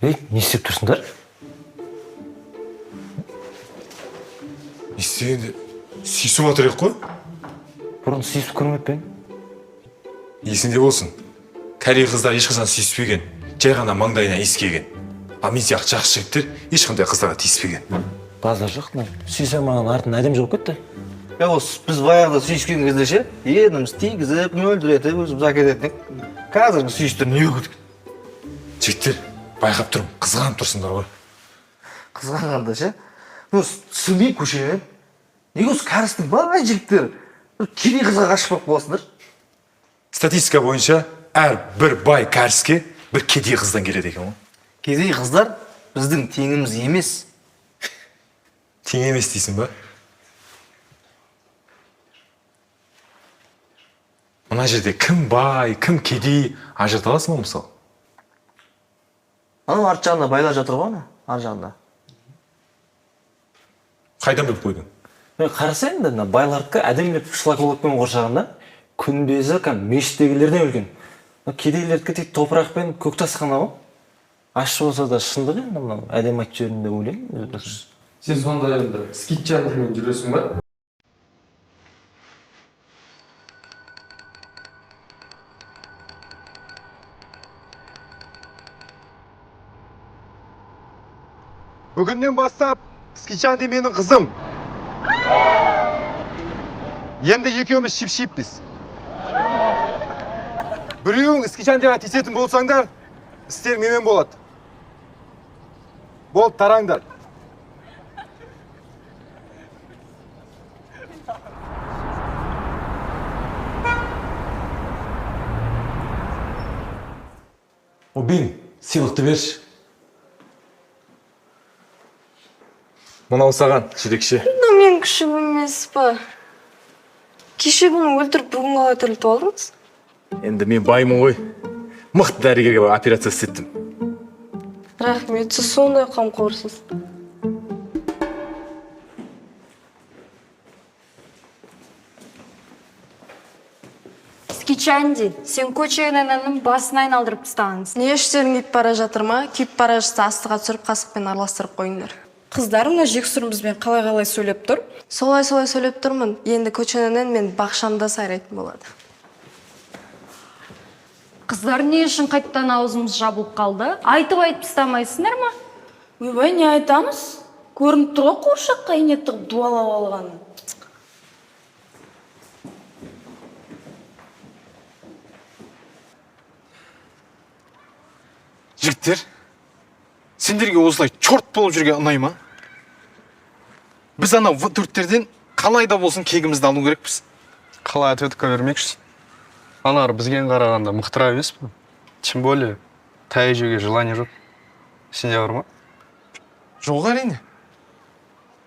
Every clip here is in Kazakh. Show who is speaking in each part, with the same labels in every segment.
Speaker 1: Ей, не істеп тұрсыңдар?
Speaker 2: Не істегенде, сүйісіп жатыр едік қой.
Speaker 1: Бұрын сүйісіп көрмеп пе едің?
Speaker 2: Есіңде болсын, кәрей қыздар ешқашан сүйіспеген, жай ғана маңдайына иіскеген. Ал мен сияқты жақсы жігіттер ешқандай қыздарға тиіспеген.
Speaker 1: Базар жоқ, мына сүйісе алмаған артын әдемі жауып кетті.
Speaker 3: Е, осы біз баяғыда сүйіскен кезде ше, ерніміз тигізіп, мөлдіретіп, өзіміз әкететін едік. Қазіргі сүйістер не өкідік?
Speaker 2: Жігіттер, байқап тұрмын, қызғанып тұрсыңдар ғой.
Speaker 3: Қызғанғанда ше, ну түсінбеймін көшемен. Неге осы кәрістің бай жігіттері бір кедей қызға ғашық болып қаласыңдар?
Speaker 2: Статистика бойынша әр бір бай кәріске бір кедей қыздан келеді екен ғой.
Speaker 3: Кедей қыздар біздің теңіміз емес.
Speaker 2: Тең емес дейсің ба? Мына жерде кім бай, кім кедей ажырата аласың ба, мысалы?
Speaker 3: Анау арт жағында байлар жатыр ғой, ана ар жағында.
Speaker 2: Қайдан біліп қойдың?
Speaker 1: Мен қараса, енді мына байлардікі әдемілеп шлакоблокпен қоршаған да, күмбезі кәдімгі мешіттегілерден үлкен. Мына кедейлердікі тек топырақ пен көк тас қана ғой. Ащы болса да шындық енді, мынау әдемі айтып жібердім деп ойлаймын.
Speaker 4: Сен сонда енді скитчанмен жүресің ба?
Speaker 5: Бүгіннен бастап Скичанди менің қызым. Енді екеуміз шип-шиппіз. Біреуің Скичандиға тиісетін болсаңдар, істер менімен болады. Болды, тараңдар.
Speaker 2: Обин, сыйлықты берші. Мынау саған, жирекше.
Speaker 6: Мынау менің күшігім емес па? Кеше күні өлтіріп, бүгін қалай тірілтіп алдыңыз?
Speaker 2: Енді мен баймын ғой. Мықты дәрігерге барып операция істеттім.
Speaker 6: Рахмет, сіз сондай қамқорсыз.
Speaker 7: Скичанди, сен көшенінің басын айналдырып тастағансың.
Speaker 6: Не, іштерің күйіп бара жатыр ма? Күйіп бара жатса, астыға түсіріп, қасықпен араластырып қойыңдар.
Speaker 8: Қыздар, мына жексұрын бізбен қалай қалай сөйлеп тұр?
Speaker 6: Солай солай сөйлеп тұрмын. Енді көшенен мен бақшамда сайрайтын болады.
Speaker 7: Қыздар, не үшін қайтадан аузымыз жабылып қалды? Айтып айтып тастамайсыңдар ма?
Speaker 8: Ойбай, не айтамыз? Көрініп тұр ғой қуыршаққа ине тығып дуалап алғаны.
Speaker 4: Жігіттер, сендерге осылай чорт болып жүрген ұнай ма? Біз анау В төрттерден қалай да болсын кегімізді алу керекпіз.
Speaker 9: Қалай ответка бермекшісің? Аналар бізге қарағанда мықтырақ емес пе? Тем более таяқ жеуге желание жоқ. Сенде бар ма?
Speaker 4: Жоқ, әрине.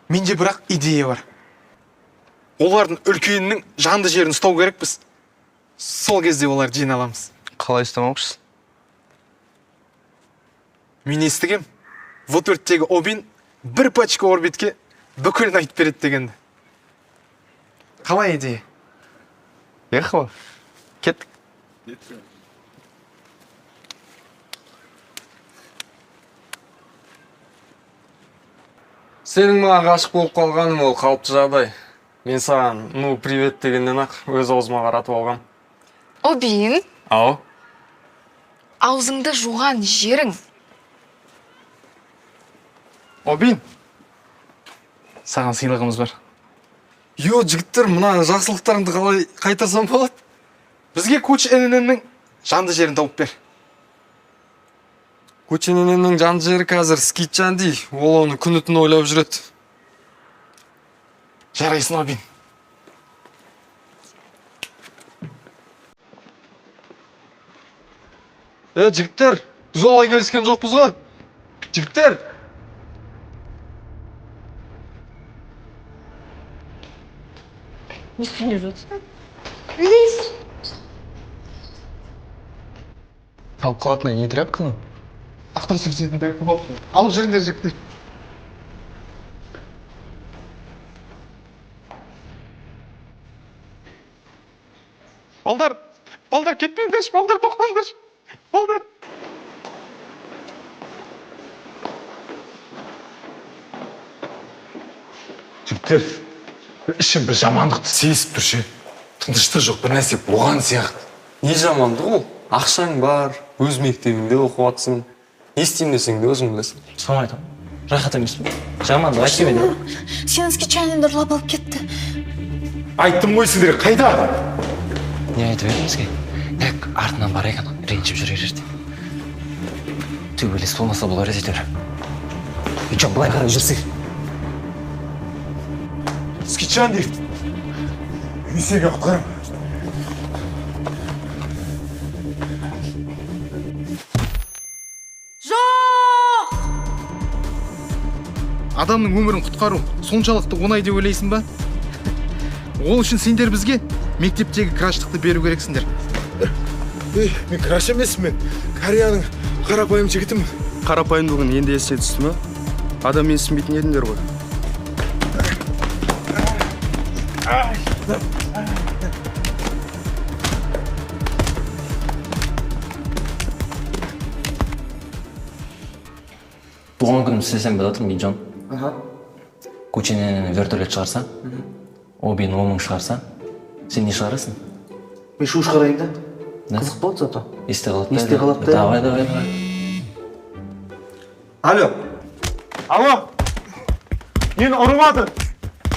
Speaker 4: Менде бірақ идея бар. Олардың үлкенінің жанды жерін ұстау керекпіз. Сол кезде олар жеңе аламыз.
Speaker 9: Қалай ұстамақшысың?
Speaker 4: Мен естігем, В төрттегі Обин бір пачка орбитке бүкілін айтып береді дегенді. Қалай идея?
Speaker 9: Ехала. Кеттік.
Speaker 10: Сенің маған ғашық болып қалғаның ол қалыпты жағдай. Мен саған «ну привет» дегеннен ақ өз аузыма қаратып алғам.
Speaker 11: Обин,
Speaker 10: Ау.
Speaker 11: аузыңды жуған жерің.
Speaker 4: Обин, саған сыйлығымыз бар.
Speaker 10: Йо, жігіттер, мына жақсылықтарыңды қалай қайтарсам болады?
Speaker 4: Бізге Коч ННН-нің жанды жерін тауып бер.
Speaker 10: Көчененің жанды жері қазір Скитчанди. Ол оны күні түні ойлап жүреді.
Speaker 4: Жарайсың, Обин.
Speaker 10: Е, жігіттер, біз олай келіскен жоқпыз ғой. Жігіттер!
Speaker 6: Не істеп жатсың?
Speaker 9: Алып қалатын не тряпканы?
Speaker 4: Ақтау сүртетін тряпка болып. Алып жүріңдер, жігіттер. Балдар, балдар, кетпеңдерші, балдар, тоқтаңдаршы. Балдар.
Speaker 2: Жігіттер, бір ішім бір жамандықты сезіп тұр ше. Тыныштық жоқ, бір нәрсе болған сияқты.
Speaker 10: Не жамандық ол? Ақшаң бар, өз мектебіңде оқып жатсың. Не істеймін десең де өзің білесің.
Speaker 1: Соны айтамын, рахат емес пе? Жамандық айтып еді.
Speaker 8: Сенің скетчаңды ұрлап алып кетті.
Speaker 2: Айттым ғой сендерге, қайда?
Speaker 1: Не айтып едің бізге? Так, артынан барайық, ана ренжіп жүрер ертең. Төбелес болмаса болар еді әйтеуір. Жоқ, былай қарай жүрсек.
Speaker 2: Скетчан дейді. Есеге құтқарам.
Speaker 8: Жоқ!
Speaker 4: Адамның өмірін құтқару соншалықты оңай деп ойлайсың ба? Ол үшін сендер бізге мектептегі краштықты беру керексіңдер.
Speaker 2: Ей, мен краш емеспін, мен Кореяның қарапайым жігітімін.
Speaker 9: Қарапайымдылығын енді есіне түсті ме? Адам менсінбейтін едіңдер ғой.
Speaker 1: Туған күнім істесем деп жатырмын, Бинжон. Кучинен вертолет шығарса, Обин 10 000 шығарса, сен не шығарасың?
Speaker 3: Мен шу шығарайын да.
Speaker 1: Да?
Speaker 3: Қызық болады зато.
Speaker 1: Есте қалады да.
Speaker 3: Есте қалады да.
Speaker 1: Давай, давай, давай.
Speaker 3: Алло.
Speaker 5: Алло, мені ұрып жатыр.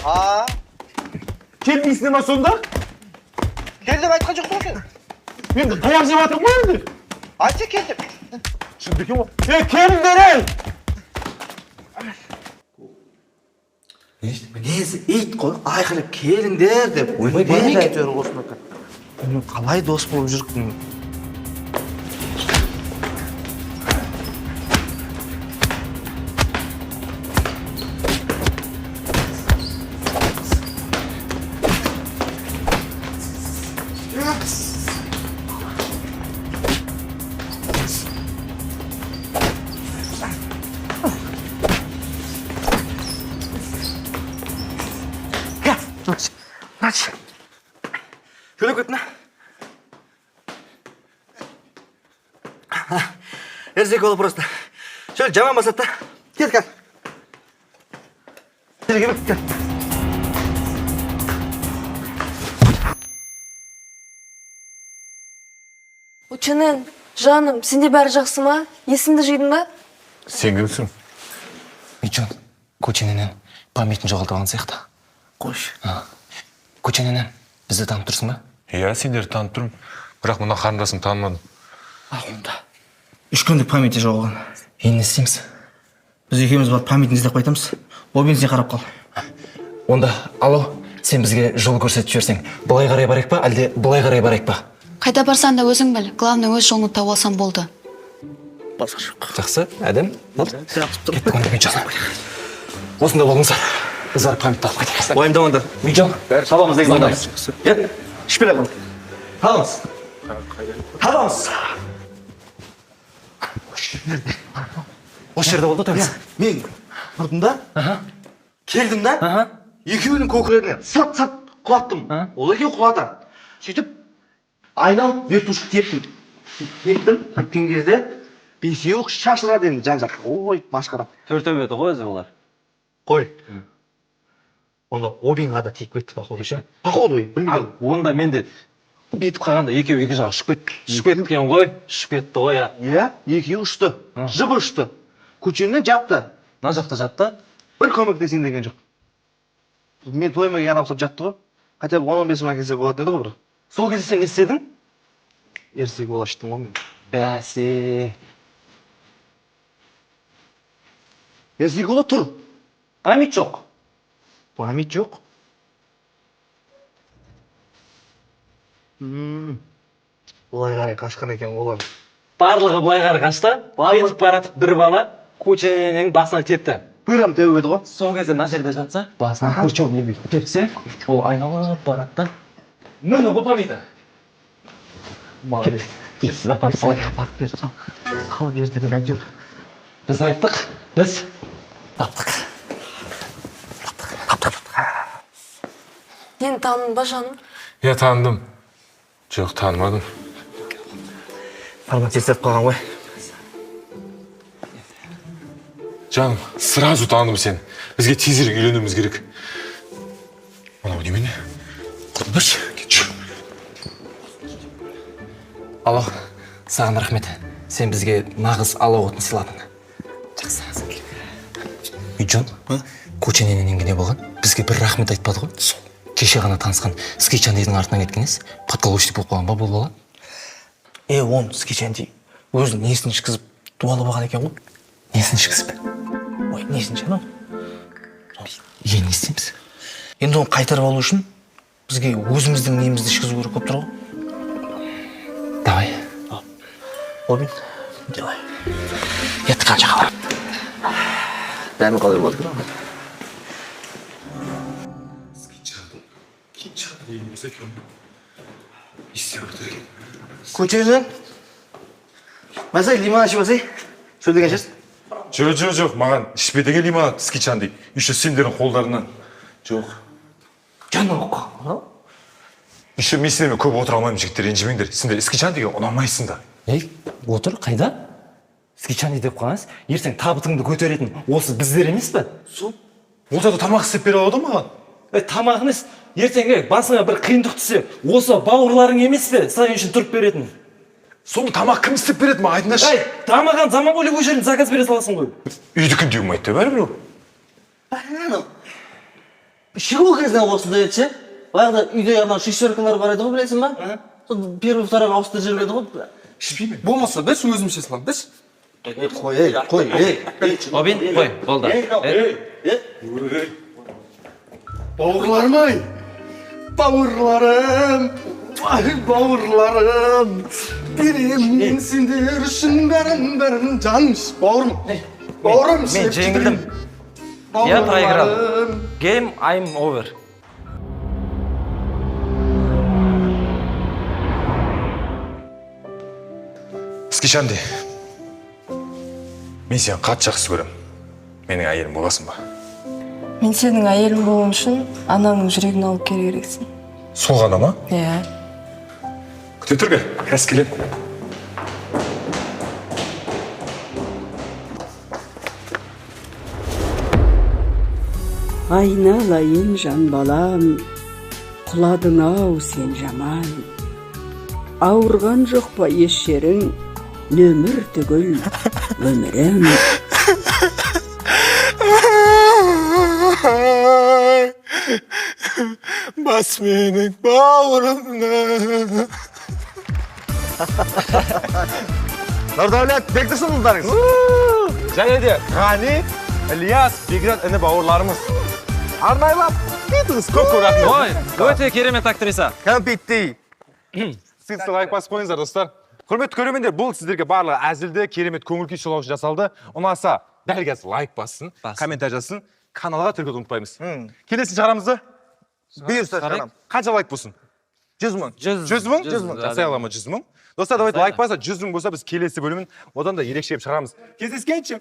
Speaker 3: А,
Speaker 5: Келмейсің ма сонда?
Speaker 3: кел деп айтқан жоқ қой сен.
Speaker 5: Мен таяқ жеп жатырмын ғой енді.
Speaker 3: Айтса кел деп.
Speaker 5: Шынды екен ғой. Ей, келіңдер, ей!
Speaker 3: Мінезі ит қой, айқайлап келіңдер деп.
Speaker 1: Ойбай,
Speaker 3: Мен
Speaker 1: бармайық.
Speaker 3: әйтеуір осында. Мен қалай дос болып жүрік. Начи. Жөлеп кеттің, а? Ерзек ол просто. Шөл жаман басады да. Кет, кет. Кел, кел.
Speaker 6: Ученен, жаным, сенде бәрі жақсы ма? Есіңді жидың ба?
Speaker 2: Сен кімсің?
Speaker 1: Мичон, Кучиненен памятін жоғалтып алған сияқты.
Speaker 3: Қойшы.
Speaker 1: Кучиненен, бізді танып тұрсың ба?
Speaker 2: Иә, сендерді танып тұрмын. Бірақ мына қарындасымды танымадым.
Speaker 3: А, онда. 3 күндік памяти жоғалған.
Speaker 1: Енді не істейміз?
Speaker 3: Біз екеуміз барып памятін іздеп қайтамыз. Обин, сен қарап қал.
Speaker 1: Онда, алло, сен бізге жол көрсетіп жіберсең, былай қарай барайық па, әлде былай қарай барайық па?
Speaker 8: Қайда барсаң да өзің біл. Главное, өз жолыңды тауып алсаң болды.
Speaker 3: Базар жоқ.
Speaker 1: Жақсы, әдем. Болды. Кеттік онда, Мичон. Осында болыңыздар. Біз барып памятті алып қайтайық.
Speaker 3: Уайымдамаңдар.
Speaker 1: Мичон,
Speaker 3: Табамыз деген табамыз. Иә? Ішпей ақ Табамыз. Табамыз.
Speaker 1: Осы жерде болды табыс.
Speaker 3: Мен тұрдым да, келдім да, екеуінің көкірегіне сат-сат құлаттым. Ол екеуі құлады. Сөйтіп айналып вертушка тептім. Тептім, тепкен кезде бесеуі шашырады енді жан жаққа. Ой, масқара.
Speaker 1: Төртеу еді ғой өзі олар.
Speaker 3: Қой. Онда Обинға да тиіп кетті, походу, ше. Походу, білмеймін.
Speaker 1: Онда мен де бүйтіп қалғанда екеуі екі жаққа ұшып кетті. Ұшып кеткен ғой, ұшып кетті ғой, иә.
Speaker 3: Иә, екеуі ұшты. Жыбы ұшты. Көшені жапты.
Speaker 1: Мына жақта жатты.
Speaker 3: Бір көмектесейін деген жоқ. Мен тойыма келген адам ұқсап жатты ғой. Хотя бы 10-15 мың әкелсе болатын еді ғой бір.
Speaker 1: Сол кезде сен не істедің?
Speaker 3: Ерсек бола іштім ғой мен.
Speaker 1: Бәсе.
Speaker 3: Ерсек бола тұр.
Speaker 1: Память жоқ.
Speaker 3: Память жоқ. Былай қарай қашқан екен олар.
Speaker 1: Барлығы былай қарай қашты. Кетіп баратып бір бала Кучиненің басына тепті.
Speaker 3: Бұрам теуіп еді ғой.
Speaker 1: Сол кезде мына жерде жатса, басына Кучо не бүйтіп тепсе, ол айналып барады да. Міне ғой памяті.
Speaker 3: Молодец. Барып бер. Сал бер дедім әйтеуір.
Speaker 1: Біз айттық, біз таптық.
Speaker 6: Енді таныдың ба, жаным?
Speaker 2: Иә, таныдым. Жоқ, танымадым.
Speaker 3: Формат естіп қалған ғой.
Speaker 2: Жаным, сразу таныдым сені. Бізге тезірек үйленуіміз керек.
Speaker 1: Берші. Алло, саған рахмет. Сен бізге нағыз алау отын сыйладың. Жақсы. Үйджон, Кучененің не болған? Бізге бір рахмет айтпады ғой. Сол. Кеше ғана танысқан Скичандидің артынан кеткен ес. Подколочник болып қалған ба бұл бала?
Speaker 3: Е, оны Скичанди өзінің несін ішкізіп дуалап алған екен ғой.
Speaker 1: Несін ішкізіп?
Speaker 3: Ой, несін ше анау?
Speaker 1: Енді не істейміз?
Speaker 3: Енді оны қайтарып алу үшін бізге өзіміздің немізді ішкізу керек болып тұр ғой.
Speaker 1: Давай.
Speaker 3: Обин, делай. Еттік қанша қалар? Дәмі қалай болады екен? Көтердің. Масай, лимонад ішіп алсай. Шөлдеген шығарсың.
Speaker 2: Жоқ, жоқ, жоқ, маған ішпе деген лимонад Скичанди. Еще сендердің қолдарынан. Жоқ.
Speaker 3: Жанок.
Speaker 2: Еще мен сендермен көп отыра алмаймын, жігіттер, ренжімеңдер. Сендер Скичандиге ұнамайсыңдар.
Speaker 1: Ей, отыр, қайда? Скичанди деп қалыңыз. Ертең табытыңды көтеретін осы біздер емес пе?
Speaker 2: Сол. Ол да тамақ істеп бере алады ғой маған.
Speaker 1: Ей, тамақ емес. Ертеңге басыңа бір қиындық түссе, осы бауырларың емес пе сен үшін тұрып беретін?
Speaker 2: Соны тамақ кім істеп береді маған, айтыңдаршы.
Speaker 1: Ей, дамыған заман ғой, любой жерден заказ бере саласың ғой.
Speaker 2: Үйдікін деуім айтты бәрібір ол.
Speaker 3: Анау. Шегу кезінде осындай еді ше. Баяғыда үйде анау шестеркалар бар еді ғой, білесің ба? Сол первый, второй ауыстырып жібереді ғой.
Speaker 2: Ішпеймін.
Speaker 4: Болмаса бес өзімше саламын, бес.
Speaker 3: Ей, қой, ей, қой, ей.
Speaker 1: Обин, қой, болды.
Speaker 3: Ей, ей.
Speaker 9: Бауырларым ай, бауырларым, ай, бауырларым, беремін мен сендер үшін бәрін, бәрін, жаным, бауырым, бауырым.
Speaker 1: Мен жеңілдім. Я проиграл. Game I'm over.
Speaker 2: Скичанди, мен сені қатты жақсы көремін. Менің әйелім боласың ба?
Speaker 6: Мен сенің әйелің болуым үшін анаңның жүрегін алып келу керексің.
Speaker 2: Сол ғана ма?
Speaker 6: Иә.
Speaker 2: Күте тұр, кел, қазір келемін.
Speaker 12: Айналайын жан балам, құладың ау сен жаман. Ауырған жоқ па еш жерің, нөмір түгіл өмірім.
Speaker 2: Бас менің бауырымды.
Speaker 5: Нұрдәулет Бектұрсынұлдарыңыз. Және де Ғани, Ілияс, Бекзат іні бауырларымыз. Арнайлап кетіңіз, көп көп рахмет.
Speaker 1: Ой, өте керемет актриса.
Speaker 5: Кәмпиттей.
Speaker 2: Сіз лайк басып қойыңыздар, достар. Құрметті көрермендер, бұл сіздерге барлығы әзілді, керемет көңіл күй сыйлау үшін жасалды. Ұнаса, дәл қазір лайк бассын, комментарий жазсын, каналға тіркелуді ұмытпаймыз. Келесі шығарамызды
Speaker 3: Бұйырса шығарамыз.
Speaker 2: Қанша лайк болсын?
Speaker 3: 100 000.
Speaker 2: 100 000?
Speaker 1: 100 000.
Speaker 2: Жасай ала ма 100 000? Достар, давайте лайк басса, 100 000 болса, біз келесі бөлімін одан да ерекше етіп шығарамыз. Кездескенше!